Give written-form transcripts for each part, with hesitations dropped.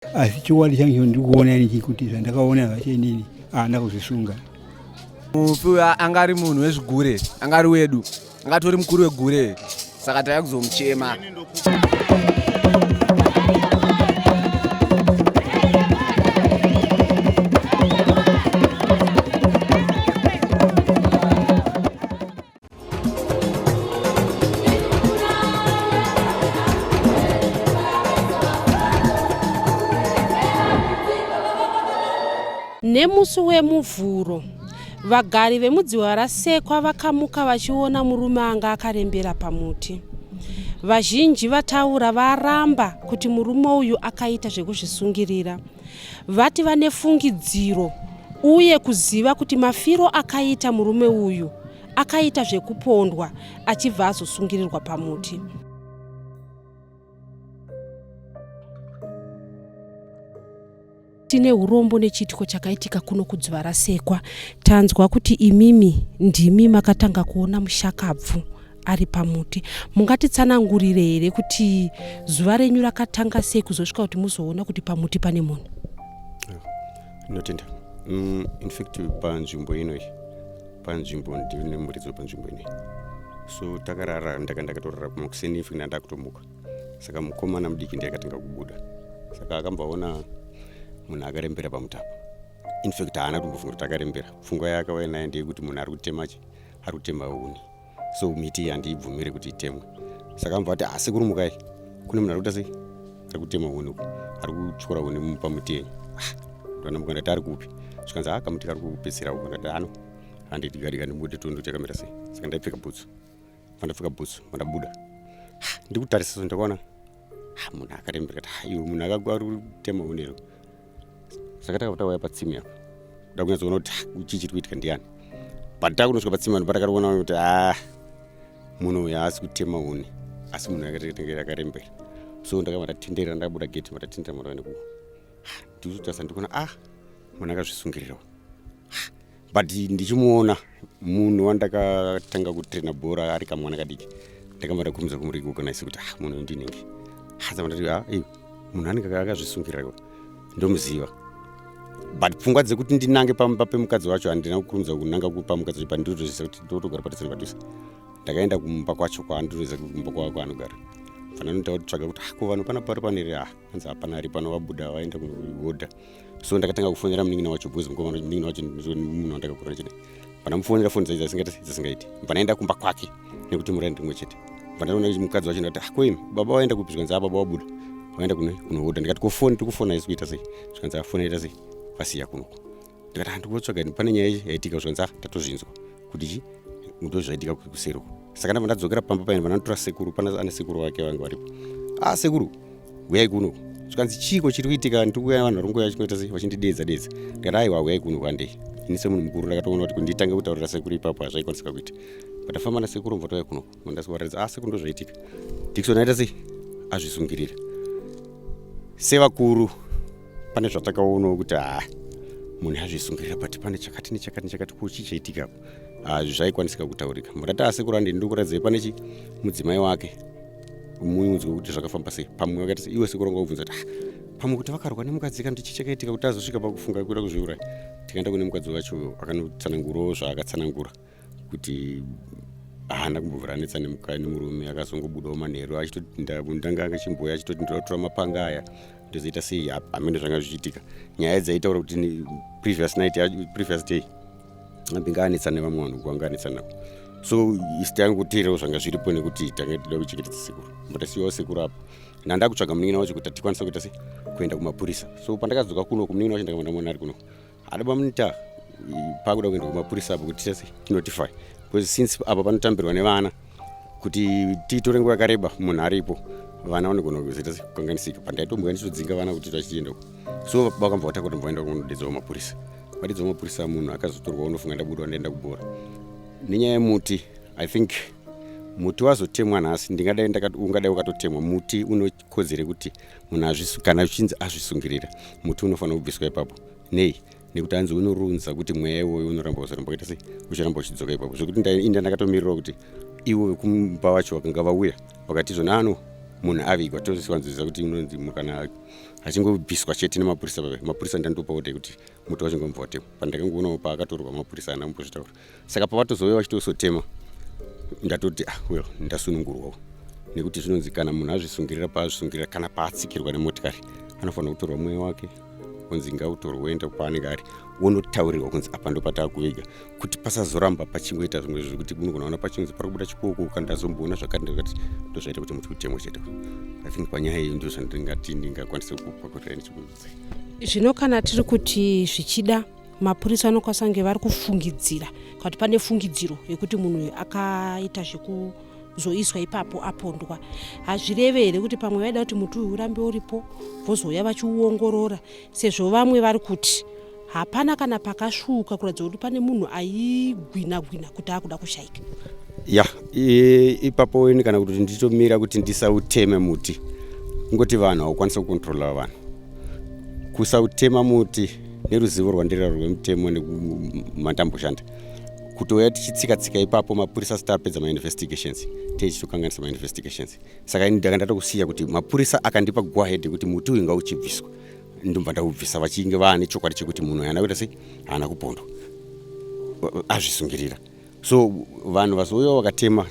Asi chokwadi changu ndikuona ini kuti zvandakaona zvacho inini haana kuzvisunga. Mufi uyu anga ari munhu wezvigure, anga ari wedu, anga atori mukuru wegure, saka taiya kuzomuchema. Nemusi weMuvhuro, vagari vemudziwa raSekwa vakamuka vachiona murume anga akarembera pamuti. Vazhinji vataura varamba kuti murume uyu akaita zvekuzvisungirira. Vati vane fungidziro uye kuziva kuti mafiro akaita murume uyu akaita zvekupondwa achibva azosungirirwa pamuti. Tine urombo nechiitiko chakaitika kuno kuDzivarasekwa. Tanzwa kuti imimi ndimi makatanga kuona mushakabvu ari pamuti. Mungatitsanangurire here kuti zuva renyu rakatanga sei kuzosvika kuti muzoona kuti pamuti pane munhu? Ndinotenda. In fact panzvimbo inoyi panzvimbo ndine muridzo panzvimbo inoyi so takarara ndaka ndakatorara kumakuseni in fact ndakutomuka saka mukomana mudiki ndiye akatanga kubuda saka akambaona munhu akarembera pamutapo in fact haana kumbofunga kuti akarembera pfungwa yaakauya nayo ndeyekuti munhu ari kutema chi ari kutema huni so miti iyi handiibvumire kuti itemwe saka amva kuti asi kuri mukai kune munhu ari kuita sei ari kutema huni uku ari kutyora huni pamuti yenyu ah, ndanamuka ndati ari kupi zvikanzi a kamuti kari kupedzisira uku ndati ano handidikadika ndibude tondo chakamira sei saka ndaipfeka bhutsu pandapfeka bhutsu pandabuda ah, ndikutarisa so ndakaona ah, munhu akarembera kati iwe munhu akagwa ari kutema huni here saka takabva tauya patsime apa da kunyatsoona kuti ah, chii chiri kuitika ndiani but takunosvika patsime ano patakatoona kuti ah munhu uyu haasi kutema huni asi munhu akatenge akarembera so ndakabva ndatenderera ndabuda gate mandatendera mwana waende kuko ndikuzotarisa ndikuona ah munhu akazvisungirirawo but ndichimuona munhu wandakatanga kutraina bhora ari kamwana kadiki ndakamba ndakurumidza kumurecognize kuti ah munhu ndinenge ah ndati ah iwe munhu anenge akazvisungirira ndomuziva but pfungwa dzekuti ndinange pamba pemukadzi wacho handina kukurumidza kunanga pamukadzi wacho pandinotoziva kuti ndotogara padhuze nepadhuze ndakaenda kumba kwacho kwaandinoziva kumba kwavo kwaanogara fanira kutsvaga kuti ah ko vanhu pana pari panere ah hanzi hapana ari pano vabuda vaenda kuhodha so ndakatanga kufonera munin'ina wacho because mukomana munin'ina wacho munhu wandakakura chete pandamufonera foni dzacho dzasingaiti dzasingaiti bva kumba kwake nekuti muraini rimwe chete bva ndaona mukadzi wacho ndakati ah koimi baba waenda kupi zvikanzi ah baba wabuda waenda kunohodha ndikati ko foni tiri kufona isi kuita sei zvikanzi ah foni yaita sei vasiya kunoku ndikati handikutsvaga pane nyaya yaitika zvikanzi ah tatozvinzwa kuti chi ndozvaitika kuseri uko saka ndabva ndadzokera pamba paine vananotora sekuru pana ane sekuru vake vange varipo ah sekuru huyai kuno zvikanzi chiiko chiri kuitika ndiri kuuya vanhu vari kungoya chingoita sei vachindideedza deedza ndikati aiwa huyai kuno kwandei ini semunhu mukuru ndakatoona kuti kunditange kutaurira sekuru ipapo hazvaikwanisika kuita pandafamba nasekuru mva touya kuno ndasikuvaratidza ah sekuru ndozvaitika Dickson aita sei azvisungirira sevakuru pane zvatakaonawo kuti haa munhu azvisungirira but pane chakati nechakati nechakati ko chii chaitika apo hazvi zvaikwanisika kutaurika murati asekuru andi ndikuratidzai pane chi mudzimai wake muunzwe kuti zvakafamba sei pamwe vakati iwe sekuru wanga ubvunza kuti ah, pamwe kuti vakarwa nemukadzi kana kuti chii chakaitika kuti azosvika pakufunga kuda kuzviuraya tikaenda kune mukadzi wacho akanotsanangurawo zvaakatsanangura kuti haana kumbobvira anetsa nemurume akazongobudawo manheru achitoti ndanga akachimboya achitoti ndoda kutora mapanga aya ndozoita sei hameno zvanga zvichiitika nyaya dzaitaura kuti previous night previous day ambinga anetsa nevamwe vanhu kwanga anetsa navo so isi tangoteerawo zvanga zviripo nekuti tanga tida kuchengetedza sekuru mbatasiyawo sekuru apo ndanda kutsvaga munin'ina wacho kuti tikwanisa kuita sei kuenda kumapurisa so pandakadzoka kuno kumunin'ina wacho ndakamba ndamuona ari kuno Hada bamunita pakuda kuenda kumapurisa apo kuti tese tinotify because since apa panotambirwa nevana kuti titore nguva yakareba munhu aripo vana vanogona kuzoita kukanganisika pandaitomboya ndichitodzinga vana kuti vachienda uko so vakambva vatakura ndobva vaenda kunodedzawo mapurisa vadedzawo mapurisa munhu akazotorwa unofunga ndabuda ndaenda kubhora nenyaya yemuti i think muti wazotemwa nhasi ndingadai ungadai wakatotemwa muti unokodzere kuti munhu kana zvichinzi azvisungirira muti unofanira kubviswa ipapo nei nekuti hanzi unorunza kuti mweya iwoyo unoramba uzoramba kuita sei uchiramba uchidzoka ipapo zvekuti inda ndakatomirirawo kuti ivo vekumba vacho vakanga vauya vakati izvona ano munhu avigwa tosiwanzoziva kuti unonzi kana Achingobviswa chete nemapurisa pave mapurisa ndandopa order kuti muti wacho ngomubva watemwa. Pandakangoonawo paakatorwa mapurisa ana kumbozvitaura. Saka pavatozouya vachitosotema ndatoti ah well, ndasunungurwawo, nekuti zvinonzi kana munhu azvisungirira paazvisungirira kana paatsikirwa nemotikari, anofanira kutorwa mweya wake, kunzi ngautorwe uende paanenge ari, wonotaurirwa kunzi apa ndo pataakuviga, kuti pasazoramba pachingoita zvimwe zvekuti unogona kuona pachinzi pari kubuda chikoko kana ndazomboona zvakati ndakati. Ndozvaita kuti muti utemwe chete. I think panyaya iyi ndo zvandingati ndingakwanisa kupakurira ndichikuudzai. Zvino kana tiri kuti zvichida mapurisa anokwanisa kunge vari kufungidzira, kana kuti pane fungidziro yekuti munhu uyu akaita zvekuzoiswa ipapo apondwa, hazvireve here kuti pamwe vaida kuti muti uyu urambe uripo, vozouya vachiuongorora, sezvo vamwe vari kuti hapana kana pakasvuuka kuratidza kuti pane munhu aigwina gwina kuti akuda kushayika? Ya, ipapo ini kana kuti nditomira kuti ndisauteme muti, kungoti vanhu haukwanisa kukontrola vanhu kusautema muti. Neruzivo rwandira rwemutemo nemandamboshanda, kutouya tichitsika tsika ipapo mapurisa asati apedza mainvestigations, tichitokanganisa mainvestigations. Saka ini ndanga ndatokusiya kuti mapurisa akandipa go ahead yekuti muti uyu ngauchibviswa, ndobva ndaubvisa vachinge vaane chokwadi chekuti munhu haana kuita sei, haana kupondwa, azvisungirira. So vanhu vazouyawo vakatema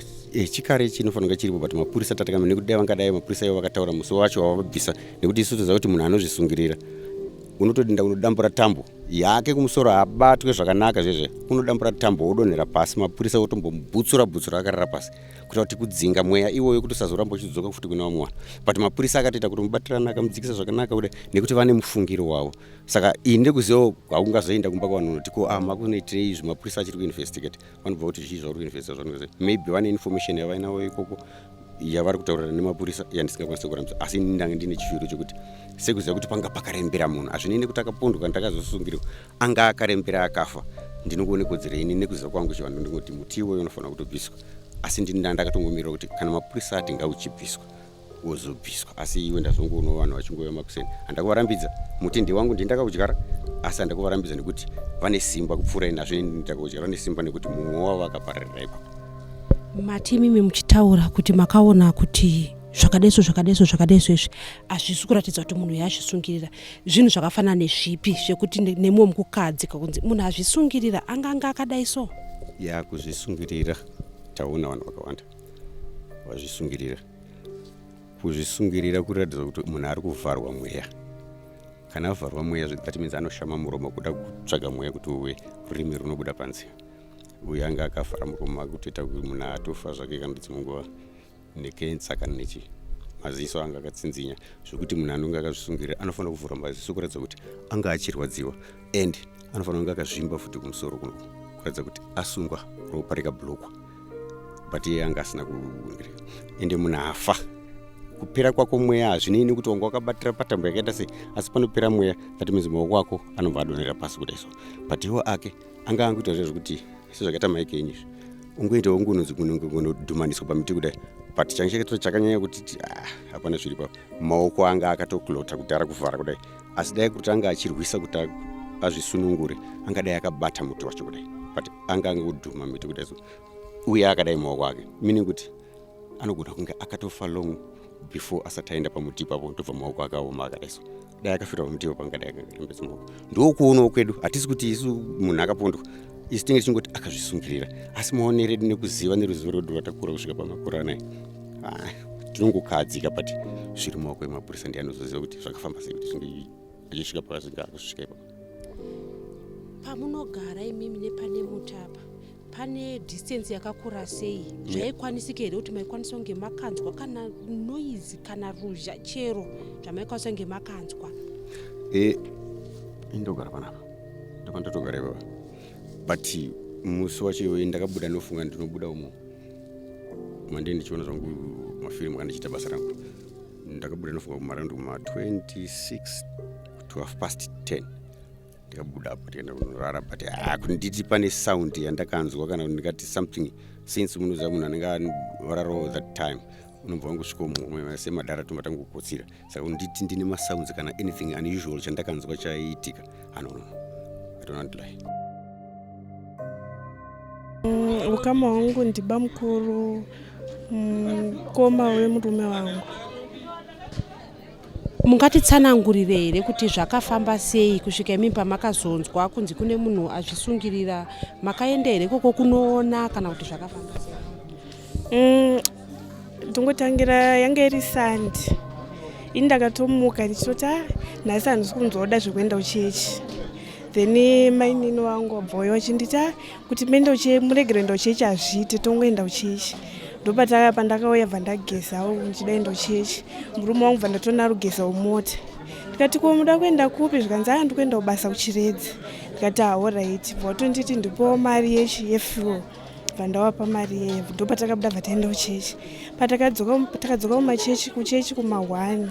chikare chinofanira kunge chiripo, but mapurisa tatakama nekuti dai vangadai mapurisa ivo vakataura musi wacho wavabvisa, nekuti isu toziva kuti munhu anozvisungirira unotodinda unodambura tambo yake kumusoro, abatwe zvakanaka zvezve, unodambura tambo wodonhera pasi, mapurisa otombomubhutsura bhutsura akarara pasi, kuita kuti kudzinga mweya iwoyo kuti usazoramba uchidzoka futi kune vamwe vanhu. But mapurisa akatoita kuti mubatirana, akamudzikisa zvakanaka kudai, nekuti vane mufungiro wavo. Saka ini ndekuzivawo haungazoenda kumba kwavanhu unoti ko, ah, makunoitirei izvi, mapurisa achiri kuinvestigate. Vanobva kuti zvii zvauri kuinvestigate zvaunenge, maybe vane information yavainawo ikoko yavari kutaurirana nemapurisa yandisingakwanisi kurambisa. Asi ini ndanga ndine chifiro chekuti sekuziva kuti panga pakarembera munhu, hazvinei nekuti akapondwa kana ndakazosungirwa, anga akarembera akafa, ndinongoone kodzero ini nekuziva kwangu chivanhu, ndingoti muti iwoyo unofanira kutobviswa. Asi ndini ndakatongomirira kuti kana mapurisa ati ngauchibviswa, wozobviswa. Asi iwe ndazongoonawo vanhu vachingouya makuseni, handakuvarambidza. Muti ndewangu, ndini ndakaudyara, asi handakuvarambidza nekuti vane simba kupfuura ini. Hazvo ini ndakaudyara, vane simba nekuti mumwe wavo akapararira ipapo. Mati imimi muchitaura kuti makaona kuti zvakadaiso zvakadaiso zvakadaiso izvi hazvisi kuratidza kuti munhu yazvisungirira, zvinhu zvakafanana nezvipi zvekuti nemiwo mukukadzika kunzi munhu azvisungirira anga akadai so? Ya, kuzvisungirira taona vanhu vakawanda vazvisungirira. Kuzvisungirira kuratidza kuti munhu ari kuvharwa mweya. Kana avharwa mweya, that means anoshama muromo kuda kutsvaga mweya kuti uwe, rurimi runobuda panze. Uyu anga akavhara muromo wake kutoita kuti munhu atofa zvake kana dzimwe nguva nekensa kana nechi. Maziso anga akatsinzinya, zvekuti munhu anonge akazvisungirira anofanira kuvhura maziso kuratidza kuti anga achirwadziwa, and anofanira kunge akazvimba futi kumusoro kuno kuratidza kuti asungwa, ropa rikablokwa, but iye anga asina kuungirika. Ende munhu afa, kupera kwako mweya hazvinei nekuti wanga wakabatira patambo yakaita sei, asi panopera mweya, that means maoko ako anobva adonhera pasi kudai so. But iwo ake anga angoita zve zvekuti sezvakaita maiki enyu izvi, ungoitawo ngunonzi kunodhumaniswa pamiti kudai, but change chakato chakanyanya kuti ah, hapana zviri papo. Maoko anga akatoklota kudhara kuvhara kudai, asi dai kuti anga achirwisa kuti azvisunungure, angadai akabata muti wacho kudai, but anga angodhuma miti kudai so, uye akadai maoko ake, meaning kuti anogona kunge akatofa long before asati aenda pamuti ipapo, ndobva maoko akaoma akadai so. Dai akafira pamuti ipapo, angadai akarembedza maoko. Ndokuonawo kwedu, hatisi kuti isu munhu akapondwa, isu tinge tichingoti akazvisungirira, asi maonero edu nekuziva neruzivo rwedu rwatakura kusvika pamakore anaya, ah, tinongokahadzika, but zviri mumaoko emapurisa, ndiye anozoziva kuti zvakafamba sei kuti zvinge achisvika pakazinga akusvika ipapo. Pamunogara imimi nepane muti apa pane distance yakakura sei? Zvaikwanisika here kuti maikwanisa kunge makanzwa kana noise kana ruzha chero zvamaikwanisa kunge makanzwa? Indogara panapa, ndopandotogara ipapa, but musi wacho iwoyo ndakabuda, nofunga ndinobuda umo mandei ndichiona zvangu mafirimu kana ndichiita basa rangu. Ndakabuda nofunga kumaraundi kuma 26 to half past 10, ndikabuda apo ndikaenda kunorara, but ah, kunditi pane sound yandakanzwa kana kuti ndingati something, since munoziva munhu anenge ararawo that time, unobva wangosvika semadhara tomba tangokotsira. Saka kunditi ndine masounds kana anything unusual chandakanzwa chaiitika, ano no, I don't want to lie. Ukama hwangu ndiba mukuru, mukoma wemurume wangu. Mungatitsanangurire here kuti zvakafamba sei kusvika imi pamakazonzwa kunzi kune munhu azvisungirira? Makaenda here ikoko kunoona kana kuti zvakafamba sei? Ndongotangira yanga iri Sunday. Ini ndakatomuka ndichitoti, ah, nhasi handisi kunzoda zvekuenda kuchechi. Then mainini vangu vabva vauya vachinditi, ah, kuti muende, muregere kuenda kuchechi, hazviite, tongoenda kuchechi. Ndopataka pandakauya, bva ndagezawo ndichida kuenda kuchechi. Murume wangu bva ndatoona arugezawo mota. Ndikati, ko muda kuenda kupi? Zvikanzi, ah, ndikuenda kubasa kuChiredzi. Ndikati, ah, alright. Bva watonditi ndipowo mari yechi yefuel. Bva ndawapa mari yeye. Ndopatakabuda, bva taenda kuchechi. Patakadzoka, takadzoka kumachechi, kuchechi kuma1.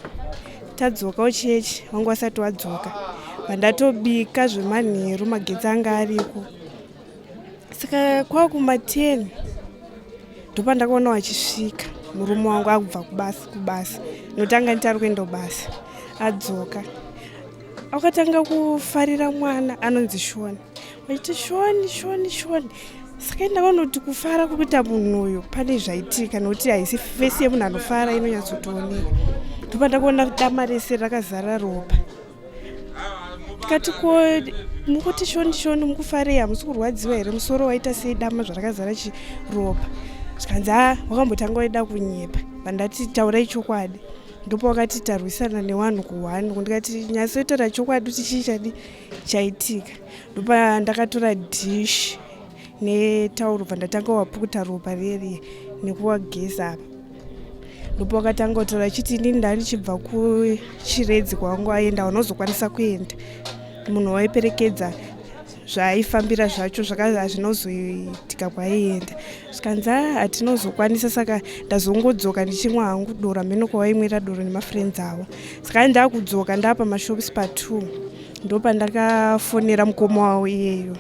Tadzoka kuchechi, vangu vasati vadzoka, bva ndatobika zvemanheru. Magetsi anga ariko. Saka kwakuma10 ndopandakaona vachisvika, murume wangu akubva kubasa, nokuti anga nditi ari kuenda kubasa. Adzoka, akatanga kufarira mwana anonzi Shoni, vachiti, "Shoni, Shoni, Shoni." Saka ndakaona kuti kufara kuri kuita munhu uyu pane zvaitika, nokuti haisi face yemunhu anofara inonyatsotooneka. Ndopandakaona dama rese rakazara ropa. Ndikati, ko mukuti Shoni, Shoni, mukufarei? Hamusi kurwadziwa here? Musoro waita sei, dama zvarakazara chiropa? Zvikanzi, a, wakambotanga waida kunyepa. Vandati, taurai chokwadi. Ndopa wakati tarwisana nevanhu ku1. Ndikati, nyatsoitaura chokwadi kuti chii chadi chaitika. Ndopa ndakatora dhishi netauro, bva ndatanga wapukuta ropa reri nekuwageza apa. Ndopa wakatanga kutaura achiti, inini ndandichibva kuChiredzi kwangu aenda, vanozokwanisa kuenda munhu waiperekedza zvaaifambira zvacho hazvinozoitika kwaienda. Zvikanzi, a, hatinozokwanisa, saka ndazongodzoka ndichimwa hangu doro. Hameno kwawaimwira doro nemafriends avo. Saka ndakudzoka ndapa mashops pa2, ndopandakafonera mukoma wavo iyeyo,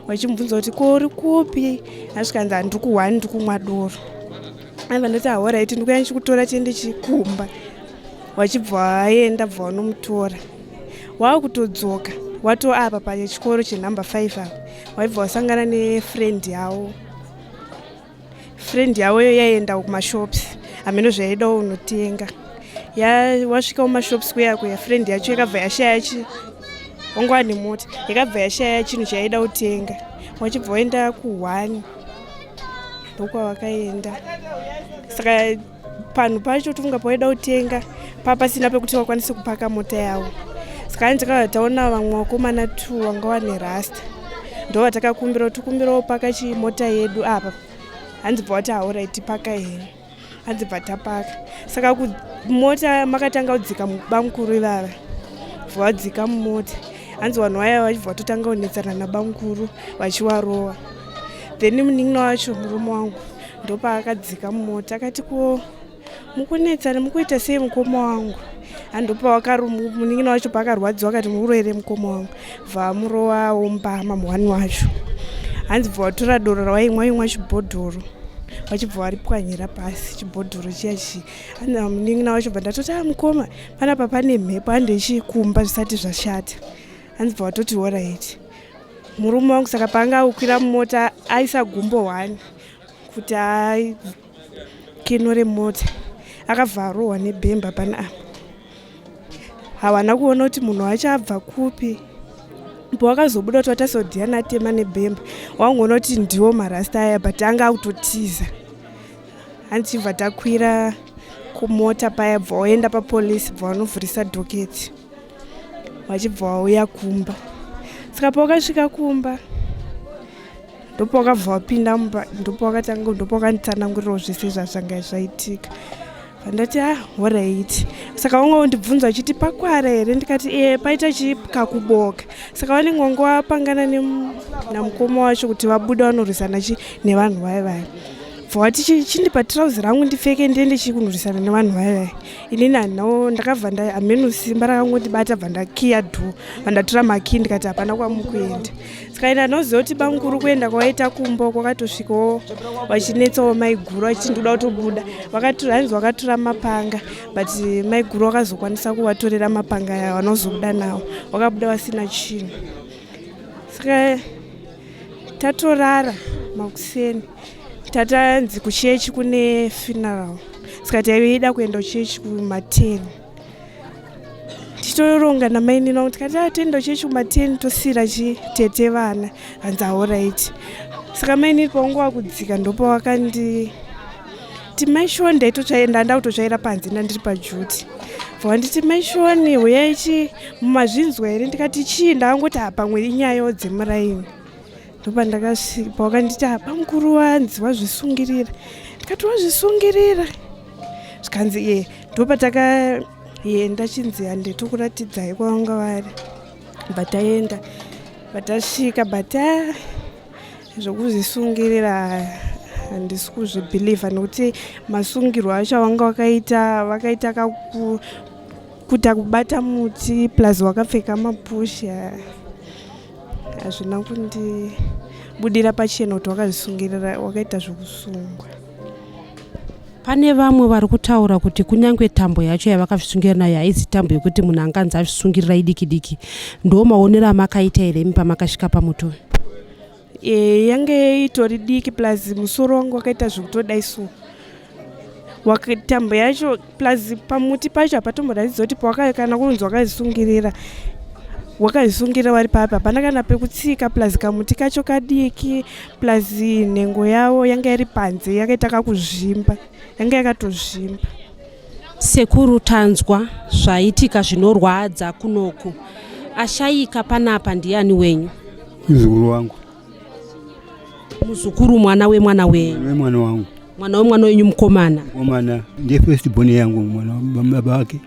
vachimubvunza kuti, ko uri kupi? Asvikanzi, handiri ku1, ndiri kumwa doro. Aibva ndati, alright, ndikuya ndichikutora tiende chikumba. Vachibva vaenda, bva vanomutora. Waakutodzoka, wato apa pachikoro chenumber 5 apa, waibva wasangana nefriend yavo. Friend yavo yaienda kumashops, hameno zvaidawo unotenga. Wasvika kumashops kuya kuya, friend yacho yakabva yashaya chi wanga wane mota, yakabva yashaya chinhu chaida kutenga. Wachibva waenda ku1, ndokwavakaenda. Saka panhu pacho tofunga pawaida kutenga papasina pekuti vakwanise kupaka mota yavo. Saka hanzi takabva taona vamwe vakomana two vanga vane rasta, ndo vatakakumbira kuti tikumbirawo paka chimota yedu apa. Hanzi bva vati, alright, paka henyu. Hanzi bva tapaka. Saka mota makatanga kudzika bamukuru ivava, bva vadzika mumota. Hanzi vanhu vaya vachibva vatotanga kunetsana nabamukuru vachivarova. Then munin'ina wacho, murume wangu, ndopaakadzika mumota akati, ko mukunetsana, mukuita sei mukoma wangu? Handopa munin'ina wacho paakarwadziwa akati, muroere mukoma wangu. Bva amurovawo mbama muwani wacho. Hanzi bva vatora doro rawaimwa, imwa chibhodhoro, vachibva varipwanyira pasi chibhodhoro chiya chi. Hanzi munin'ina wacho bva ndatoti, a, mukoma, panapa pane mhepo, handechikumba zvisati zvashata. Hanzi bva vatoti, alright. Murume wangu saka paanga akukwira mumota, aisa gumbo one kuti akenure mota, akabva arohwa nebhemba pana apa. Hawana kuona kuti munhu wacho abva kupi. Pawakazobuda kuti watasodhiyana atema nebhemba, wangoona kuti ndiwo marasta aya, but anga akutotiza. Handichibva takwira kumota paya, bva waenda papolisi, bva vanovhurisa docket, vachibva vauya kumba. Saka pawakasvika kumba, ndopawakabva wapinda mumba, ndopawakatanga, ndopawakanditsanangurirawo zvese zvazvanga zvaitika. Vandati, ah, alright. Saka vanga undibvunza vachiti, pakwara here? Ndikati, e, paita chikakuboka. Saka vanenge vanga vapangana namukoma wacho kuti vabuda vanorwisana chi nevanhu vaya vaya. Bva wati, chindipa tirauzi rangu ndipfeke ndiende chi kunorwisana nevanhu vaya vaya. Inini handinawo, ndakabva hameno simba rakangondibata, bva ndakiya door, bva ndatora makii, ndikati, hapana kwamukuenda. Saka ina ndinoziva kuti bamukuru kuenda kwawaita kumba kwakatosvikawo vachinetsawo maiguru vachiti, ndikuda kutobuda. Vakatora, hanzi vakatora mapanga, but maiguru vakazokwanisa kuvatorera mapanga aya, vanozobuda nawo, vakabuda vasina chinhu. Saka tatorara, makuseni tatanzi kuchechi kune funeral. Saka taida kuenda kuchechi kuma10. Tichitoronga namainini wangu tikati ah, toenda kuchechi kuma 10 tosiyira chi tete vana hanzi aoraiti. Saka mainini pawangu wakudzika ndopawakandi ti mai Shoni ndaitotsvaira ndanda kutotsvaira panze ndandiri pajuti. Bva wanditi mai Shoni huyai chi mumazvinzwa here ndikati chii ndakangoti ah pamwe inyayawo dzemuraini. Ndopandakasvika pawakanditi ah bamukuru wanzi wazvisungirira ndikati wazvisungirira zvikanzi ye ndopatakaenda chinzi hande tokuratidzai kwavanga vari bva taenda vatasvika but ah, zvokuzvisungirira handisi kuzvibhilivha nekuti masungirwo acho avanga vakaita vakaita kaku kuita kubata muti plus wakapfeka mapushi hazvina kundibudira pachena kuti wakazvisungirira wakaita zvokusungwa. Pane vamwe vari kutaura kuti kunyange tambo yacho yavakazvisungirira nayo haizi tambo yekuti munhu anganzi azvisungirira idiki diki. Ndo maonero amakaita here imi pamakasvika pamuti uyu? E, yange itori diki plus musoro wangu wakaita zvekutodai so tambo yacho plus pamuti pacho hapatomboratidza kuti pawaka kana kunzi wakazvisungirira wakazvisungirira wari papi hapana kana pekutsika plus kamuti kacho kadiki plus nhengo yavo yanga iri panze yakaita kakuzvimba yanga yakatozvimba. Sekuru tanzwa zvaitika zvinorwadza kunoku. Ashayika panapa ndiani wenyu? Muzukuru wangu. Muzukuru mwana wemwana wenyu? Wemwana wangu. Mwana wemwana wenyu mukomana? Mukomana ndiye first born yangu mwana baba wake.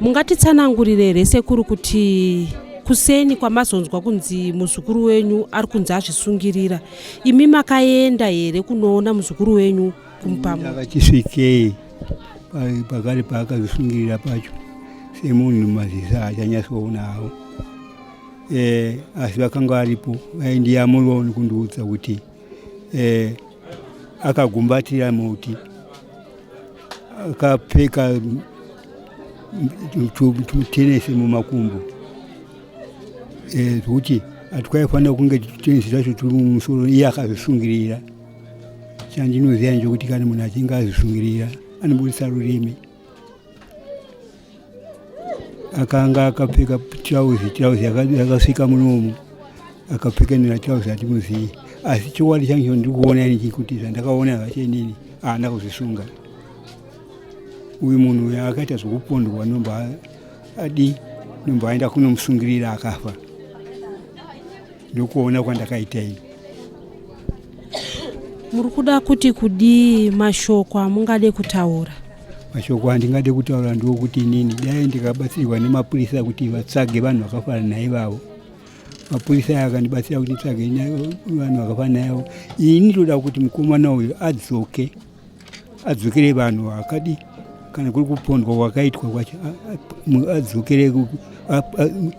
Mungatitsanangurire here sekuru kuti kuseni kwamazonzwa kunzi muzukuru wenyu ari kunzi azvisungirira imi makaenda here kunoona muzukuru wenyu kumupamo? Akachisvikei pakare paakazvisungirira pacho semunhu maziso haachanyatsoona hawo e, asi vakanga varipo vaindiyamurwawo nekundiudza kuti e, akagumbatira muti akapfeka tutenesi mumakumbo zvekuti hatikaifanira kunge tutenesi twacho turi mumusoro iye akazvisungirira. Chandinoziva ndechekuti kana munhu achinge azvisungirira anobudisa rurimi. Akanga akapfeka tirauzi, tirauzi yakasvika munomu akapfeka nera tirauzi hatimuzivi, asi chokwadi changu ndiri kuona ini kuti zvandakaona zvacho inini haana kuzvisunga. Uyu munhu uyu akaita zvekupondwa nomba adi nomba aenda kunomusungirira akafa. Ndokuona kwandakaita ini. Muri kuda kuti kudii mashoko amungade kutaura? Mashoko andingade kutaura ndokuti inini dai ndikabatsirwa nemapurisa kuti vatsvage vanhu vakafanana naivavo. Mapurisa aya akandibatsira kuti nditsvage vanhu vakafanana naivo. Ini ndoda kuti mukomana uyu adzoke, adzokere vanhu akadi kana kuri kupondwa kwakaitwa kwacho adzokere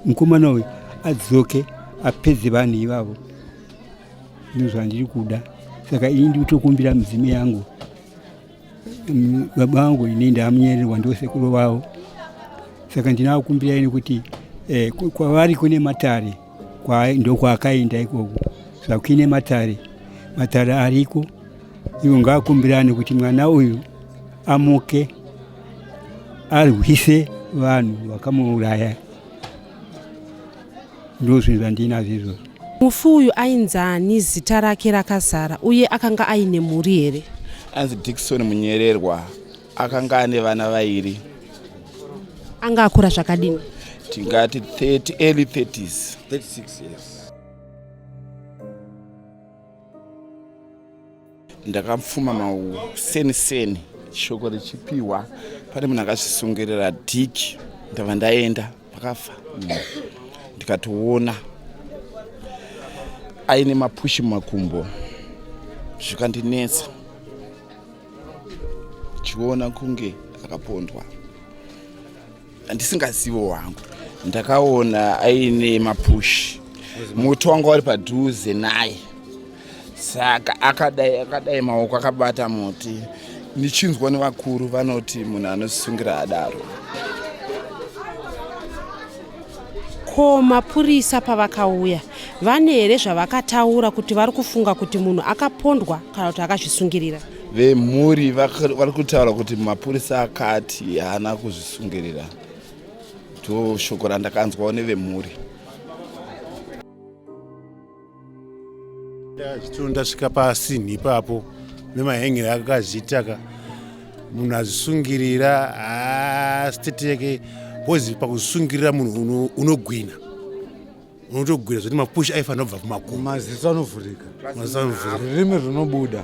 mukomana uyu adzoke apedze vanhu ivavo. Ndozvandiri kuda. Saka ini ndikutokumbira midzimu yangu baba vangu ini ndamunyererwa ndosekuru vavo. Saka ndinakumbira ini kuti eh, kwavari kune matare ndokwaakaenda ikoko. Saka kuine matare, matare ariko ivo ngaakumbirane kuti mwana uyu amuke arwise vanhu vakamuuraya. Ndozvinhu zvandinazvo izvozvo. Mufi uyu ainzani zita rake rakazara uye akanga aine mhuri here? Anzi Dickson Munyererwa, akanga ane vana vairi. Anga akura zvakadini? Tingati 30, early 30s. 36 years. Ndakapfuma mauseni seni shoko richipiwa pane munhu akazvisungirira dhiki, ndabva ndaenda pakafa ndikatoona aine mapushi mumakumbo zvikandinetsa chiona kunge akapondwa ndisingazivo wangu. Ndakaona aine mapushi, muti wanga uri padhuze naye, saka akadai akadai maoko akabata muti. Nichinzwa nevakuru vanoti munhu anosungira adaro. Ko mapurisa pavakauya vane here zvavakataura kuti vari kufunga kuti munhu akapondwa kana kuti akazvisungirira? Vemhuri vari kutaura kuti mapurisa akati haana kuzvisungirira. Ndo shoko randakanzwawo nevemhuri. Ndachito ndasvika pasinhi ipapo nemahengere akazviita ka munhu azvisungirira haasiteteke bcause pakuzvisungirira munhu unogwina unotogwira zvoti mapushi aifanira kubva kumakumbo maziso anovhurika maziso anovhurika rurimi runobuda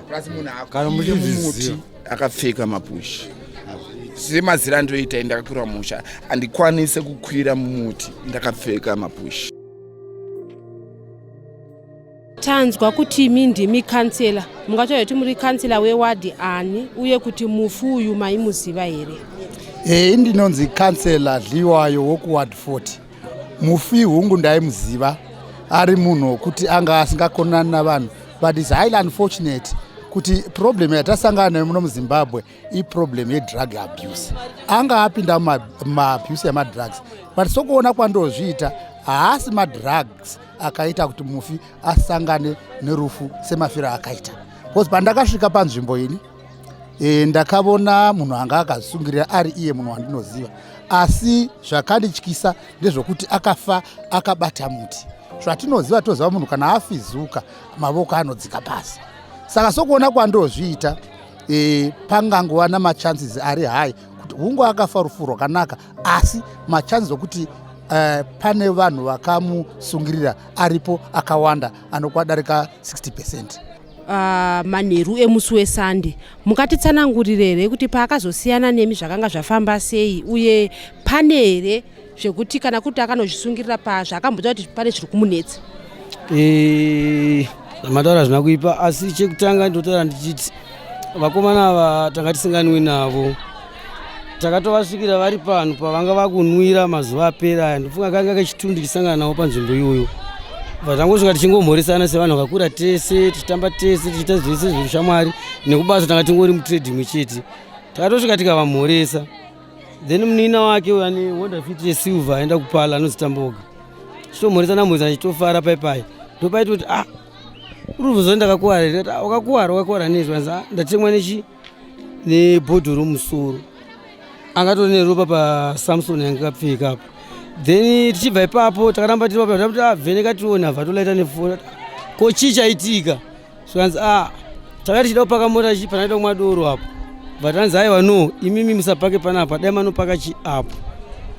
kana muchizviziva akapfeka mapushi semazira andoita ndakakwira musha handikwanise kukwira mumuti ndakapfeka mapushi. Tanzwa kuti imi ndimi kansela, mungataura kuti muri kansela wewadhi ani uye kuti mufi uyu maimuziva here? Eyi, ndinonzi kansela Dliwayo wokuward 40. Mufi hungu ndaimuziva, ari munhu wokuti anga asingakonani navanhu, but is highly unfortunate kuti problem yatasangana nayo muno muZimbabwe iproblem yedrug abuse. Anga apinda mumaabuse emadrugs, but sokuona kwandozviita haasi madrugs akaita kuti mufi asangane nerufu semafiro akaita, because pandakasvika panzvimbo ini ndakavona munhu anga akazvisungirira ari iye munhu wandinoziva, asi zvakandityisa ndezvokuti akafa akabata muti. Zvatinoziva, toziva munhu kana afizuka mavoko anodzika pasi. Saka sokuona kwandozviita, pangangova namachances ari high kuti hungu akafa rufu rwakanaka, asi machances okuti pane vanhu vakamusungirira aripo akawanda, anokwadarika 60%. Manheru emusi weSande, mungatitsanangurire here kuti paakazosiyana nemi zvakanga zvafamba sei, uye pane here zvekuti kana kuti akanozvisungirira pazvaakamboita kuti pane zviri kumunetsa? Zvamataura hazvina kuipa, asi chekutanga ndotaura ndichiti vakomana ava tanga tisinganwi navo. Takatovasvikira vari panhu pavanga vakunwira mazuva apera aya. Ndofunga kanga kechitundu tichisangana navo panzvimbo iyoyo. Tangosvika tichingomhoresana sevanhu vakakura tese, tichitamba tese, tichiita zvese zveushamwari nekubasa, tanga tingori mutrade imwe chete. Takatosvika tikavamhoresa, then munin'ina wake uyo ane Honda Fit yesilver aenda kupala anonzi Tamboga, tichitomhoresana mhoresana tichitofara pai ndopaiti kuti, ah, uri ndakakuwara here? Ah, wakakuwara, wakakuwara nezvo? Anzi, ah, ndatemwa nechi nebhodhoro musoro, angatori neropa paSamson yanga akapfeka apo. Then tichibva ipapo takaramba tiri papo, takuti, ah, vheneka tione. Abva tolaita nefoni, ko chii chaitika? Zvikanzi, ah, tanga tichida kupaka mota chi panaita kumwa doro apo. Bva tanzi, aiwa, no, imimi musapake panapa, dai manopaka chi apo.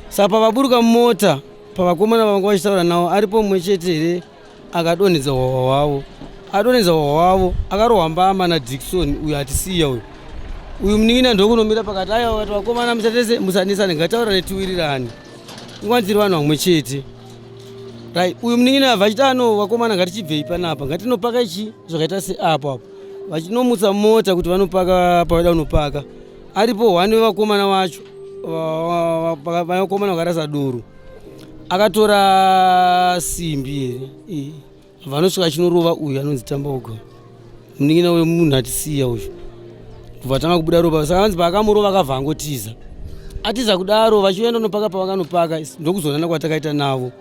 Saka pavaburuka mumota, pavakomana vanga vachitaura navo, aripo mumwe chete here akadonhedza hwahwa hwavo, adonhedza hwahwa hwavo, akarohwa mbama naDikson uyu atisiya uyu. Uyu munin'ina ndokunomira pakati, aiwa, vakati, vakomana, musatese, musanesane, ngataura netiwirirane, ingwanziri vanhu vamwe chete, right? Uyu munin'ina abva achiti, ano vakomana, ngatichibvei panapa, ngatinopaka ichi zvakaita seapo apo. Vachinomutsa mota kuti vanopaka pavaida kunopaka, aripo one wevakomana vacho, vakomana vakarasa doro, akatora simbi here, vanosvika achinorova uyu anonzi Tamboga, munin'ina wemunhu atisiya uyu, kubva tanga kubuda ropa. Saka vanzi paakamurova akabva angotiza. Atiza kudaro, vachienda nopaka pavakanopaka, ndokuzonana kwatakaita navo.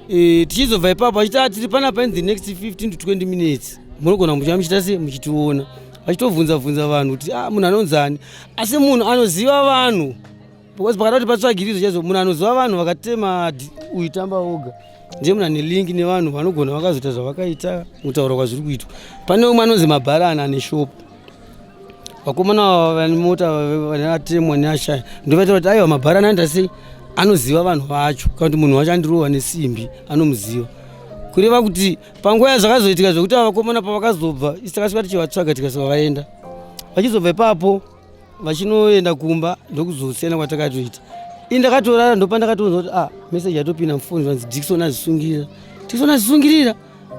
Tichizobva ipapo vachiti, ah, tiri panapa, in the next 15 to 20 minutes munogona muchiva muchiita se muchitiona. Vachitobvunza bvunza vanhu kuti, ah, munhu anonzani, asi munhu anoziva vanhu, because pakada kuti patsvagiridzo chaizvo, munhu anoziva vanhu vakatema uyu Tamba oga ndiye munhu ane link nevanhu vanogona vakazoita zvavakaita. Mutaura kwazviri kuitwa, pane umwe anonzi Mabharana ane shopu. Vakomana ava vane mota vane atemwa neashaya, ndovaita kuti, aiwa, Mabharana anoita sei, anoziva vanhu vacho, kana kuti munhu wacho andirova nesimbi anomuziva. Kureva kuti panguva yazvakazoitika zvekuti ava vakomana pavakazobva, isi takasvika tichivatsvaga, tikasvika vaenda. Vachizobva ipapo vachinoenda kumba, ndokuzosiyana kwatakatoita. Ini ndakatorara, ndopandakatonzwa kuti, ah, meseji yatopinda mufoni, zvanzi Dikson azvisungirira, Dikson azvisungirira.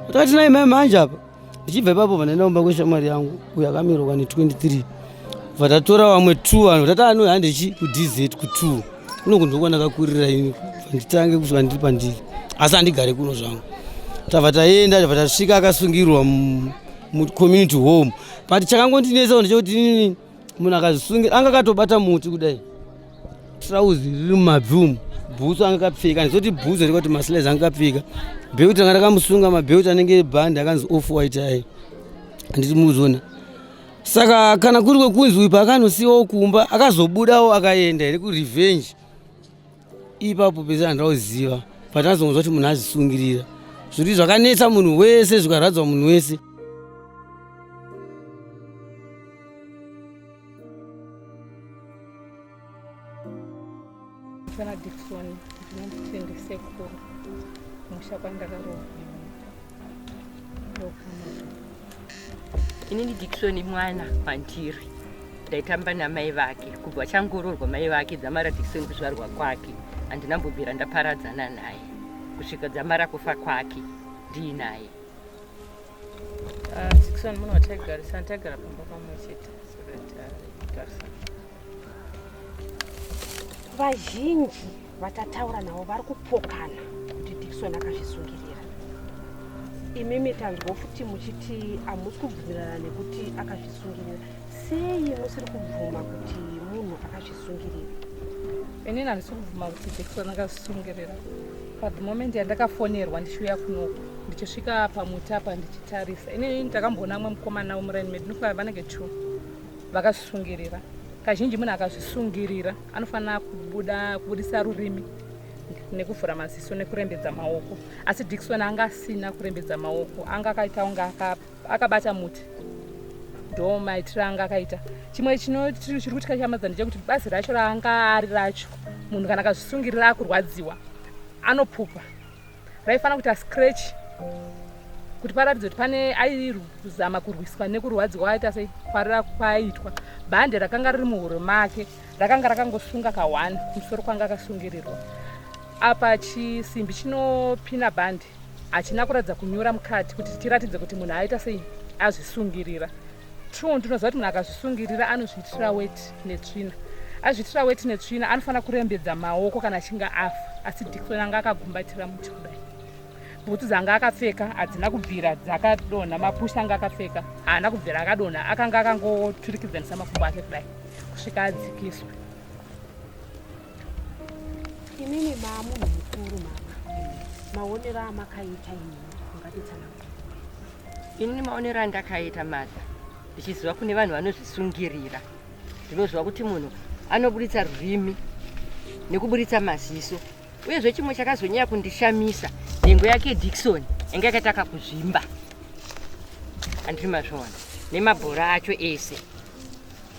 Takati nai mai manje apa. Ndichibva ipapo vandaenda kumba kweshamwari yangu uyo akamirwa ne23, bva tatora vamwe two vanhu, tati ano handechi kuDZ ku2 kuno kunzokwa ndakakurira ini, nditange kusvika ndiri pandiri, asi handigare kuno zvangu. Tabva taenda, tabva tasvika akasungirwa mucommunity home. But chakangondinetsawo ndechekuti inini munhu akazvisungira anga akatobata muti kudai, trauzi riri mumabvi umu, bhutsu anga akapfeka, ndizoti bhutsu riri kuti maslides anga akapfeka, bheuti ranga rakamusunga, mabheuti anenge bhandi akanzi off white ai, handiti muzona? Saka kana kuri kwekunzi uyu paakanosiwawo kumba akazobudawo akaenda here kurevenge? Ipapo pese handauziva but azonzwa kuti munhu azvisungirira zviri zvakanetsa munhu wese zvikarwadzwa munhu wese. Vana Dickson ndinoti ndisekuru kumusha kwandakaroorwa Inini Dickson mwana kwandiri ndaitamba namai vake kubva changoroorwa mai vake dzamara Dickson kuzvarwa kwake handina mbobvira ndaparadzana naye kusvika dzamara kufa kwake ndiinaye. Ah, Dickson munhu wataigarisana taigara pamba pamwe chete so that taigarisana. Vazhinji vatataura navo vari kupokana kuti Dickson akazvisungirira. Imimi tanzwa futi muchiti hamusi kubvumirana nekuti akazvisungirira. Sei musiri kubvuma kuti munhu akazvisungirira? Inini handisi kubvuma kuti Dickson akazvisungirira. Pathe moment yandakafonerwa ndichiuya kunoku ndichisvika pamuti apa ndichitarisa, inini ndakamboona mumwe mukomana wemuraini medu ndofunga vanenge two vakazvisungirira. Kazhinji munhu akazvisungirira anofanira kubuda kubudisa rurimi nekuvhura maziso nekurembedza maoko, asi Dickson anga asina kurembedza maoko, anga akaita kunge akabata muti, ndo maitiro anga akaita. Chimwe chiri kutyatyamadza ndechekuti bazi racho raanga ari racho, munhu kana akazvisungirira akurwadziwa anopupa, raifanira kuita scratch kuti paratidze kuti pane aizama kurwiswa nekurwadziwa aita sei kwarira kwaiitwa. Bhande rakanga riri muhuro make rakanga rakangosunga ka1 kumusoro kwanga akasungirirwa. Apa chisimbi chinopina bhande hachina kuratidza kunyura mukati kuti tiratidze kuti munhu aita sei azvisungirira. True, ndinoziva kuti munhu akazvisungirira anozviitira weti netsvina, azviitira weti netsvina anofanira kurembedza maoko kana achinge afa, asi Dickson anga akagumbatira muti kudai. Bhutsu dzanga akapfeka hadzina kubvira dzakadonha, mapusha anga akapfeka haana kubvira akadonha, akanga akangoturikidzanisa makumbo ake kudai kusvika adzikiswa. Imimi maamunhu mukuru mama, maonero amakaita imimi mungatitsanangura? Inini maonero andakaita mother, ndichiziva kune vanhu vanozvisungirira, ndinoziva kuti munhu anoburitsa rurimi nekuburitsa maziso. Uyezve chimwe chakazonyanya kundishamisa, nhengo yake Dickson yanga yakaita kakuzvimba, handiri mazviona, nemabhora acho ese.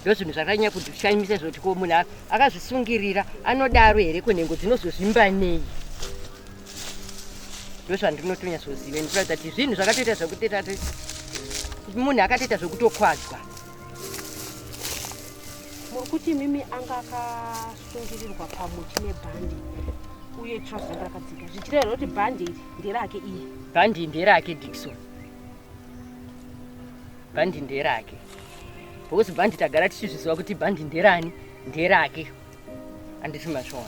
Ndozvinhu zvakanyanya kundishamisa zvekuti ko munhu akazvisungirira anodaro here, ko nhengo dzinozozvimba nei? Ndozvandinotonyatsoziva ndikuratidza kuti zvinhu zvakatoita zvekutoita munhu akatoita zvekutokwadzwa. Muri kuti mimi anga akasungirirwa pamuti nebhandi uye trouser ranga rakadzika, zvichireva kuti bhandi iri nderake iye? Bhandi nderake Dickson, bhandi nderake because bhandi tagara tichizviziva kuti bhandi nderani, nderake, handiti mazviona?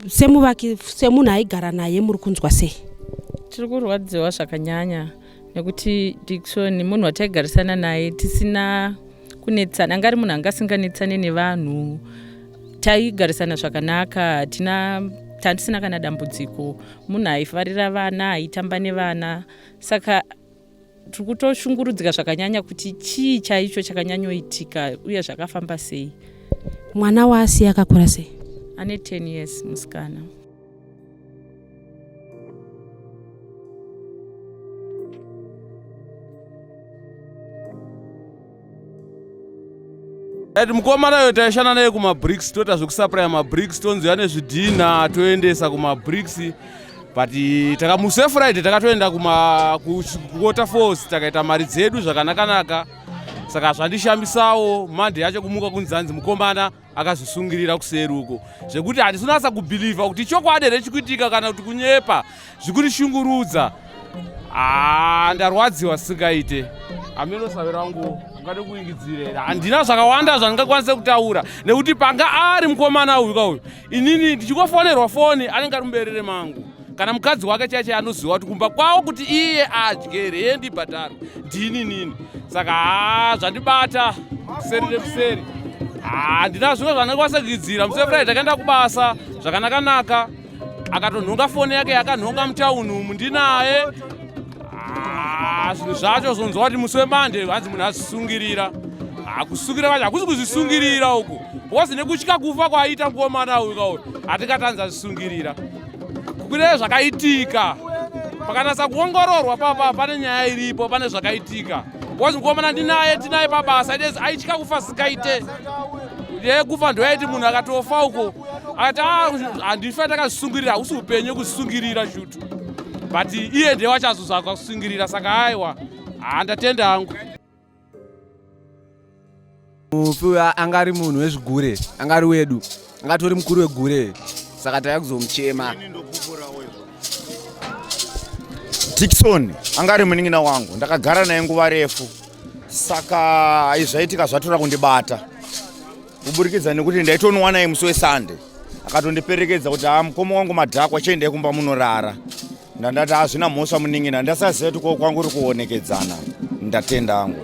Semuvaki, semunhu aigara naye, muri kunzwa sei? Tiri kurwadziwa zvakanyanya nekuti Dickson munhu wataigarisana naye tisina kunetsana, anga ari munhu anga asinganetsane nevanhu, taigarisana zvakanaka, hatina tandisina kana dambudziko. Munhu aifarira vana, aitamba nevana, saka tiri kutoshungurudzika zvakanyanya kuti chii chaicho chakanyanyoitika uye zvakafamba sei. Mwana waasiya akakura sei? Ane 10 years musikana. Ati mukomana uyo taishanda naye kumabricks, toita zvekusuplya mabricks, tonzi ane zvidhina toendesa kumabricks, but takamusi wefriday takatoenda kuwaterfalls takaita mari dzedu zvakanakanaka. Saka zvandishamisawo Monday yacho kumuka kunzanzi mukomana akazvisungirira kuseri uko, zvekuti handisonatsa kubhilivha kuti chokwadi here chikuitika kana kuti kunyepa zvikurishungurudza. Ah, ndarwadziwa singaite ameno save rangu ungade kuingidzira here? Handina zvakawanda zvandingakwanise kutaura nekuti panga ari mukomana uyu kauyu, inini ndichingofonerwa foni anenge ari muberere mangu, kana mukadzi wake chaiche anoziva kuti kumba kwavo kuti iye adye rendi bhadharwe ndini nini. Saka haa zvandibata kuseri nekuseri, handina zvimwe zvandingakwanisa kuidzira. Musi wefriday takaenda kubasa zvakanakanaka, akatonhonga foni yake yakanhonga mutauni umu ndinaye. Ah, zvinhu zvacho zvonzwa kuti musi wemande hanzi munhu azvisungirira. Hakusungirira kwacho hakusi kuzvisungirira uku because nekutya kufa kwaiita mukomana uyu kauyu hatingati hanzi azvisungirira. Kune zvakaitika pakanasa kuongororwa papa pane nyaya iripo, pane zvakaitika because mukomana ndinaye tinaye pabasa idezi aitya kufa sikaite yekufa ndoyaiti munhu akatofa uko akati ah, handife ndakazvisungirira hausi upenyu kuzvisungirira shutu but iye ndiye wachazozo akasungirira saka aiwa handatenda hangu. Mufi uyu anga ari munhu wezvigure, anga ari wedu, anga atori mukuru wegure, saka taiya kuzomuchema. Dickson anga ari munin'ina wangu, ndakagara naye nguva refu, saka zvaitika zvatora kundibata kuburikidza nekuti ndaitonwa naye musi weSunday, akatondiperekedza kuti ha mukoma wangu madhakwa, chiendai kumba munorara. Ndandati hazvina mhosva munin'ina, ndasaziva kuti kwangu uri kuonekedzana. Ndatenda hangu.